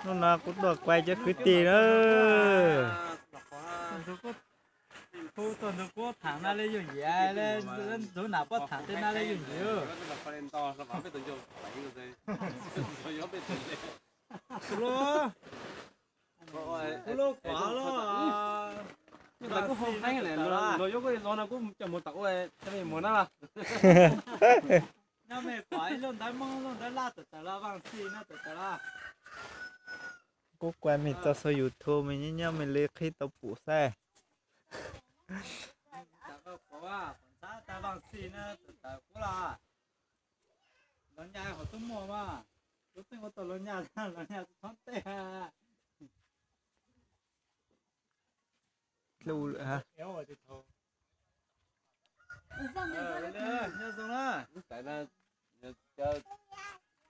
Hnub no kuv tuaj kuaj cov kwv tij na. Hu tau ntug kuv tham na li yooj yim, ntug nam pob tham tej na li yooj yim. Kuv lub kuav los. Los yuav kuj zoo no kuv coj mus tom ua teb mus na. Nyob me kuav ib lub ntawv Hmoob lub ntawv Laj tawm tawm los Vaj Xij no tawm tawm los. Kuv kuaj me txoj saw YouTube me nyob nyob me li qhib tau pum xwb. Vaj Xij no tawm tawm kuv los. Los nyas hov tub muaj mas, kuv tseem ua tau los nyas, los nyas txhob tej. Nyob zoo na.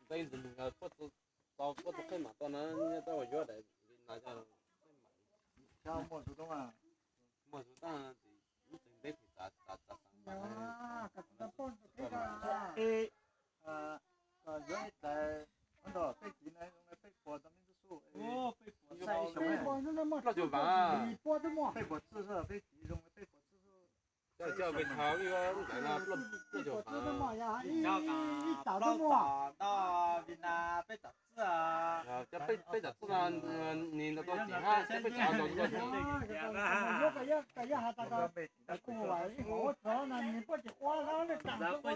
Ntxim mus, koj tus qej mam tau na, nyob rau yuav daim li no. Muaj tus tub, muaj tus tub, ib txwm ntev tsis txav txav txav. Yuav ib tais, peb txiv na zoo li peb puas tau me ntsuj su, peb puas txwj, peb puas txwj xwb, peb txiv zoo li peb puas txwj xwb. Coj coj peb thaum ib lub ntawd no plaub caug vam, ib tawm plaub txom ntau, vim na peb txom txwj, coj peb txom txwj no, nim no tau tim hab, coj peb txom ntau ntau.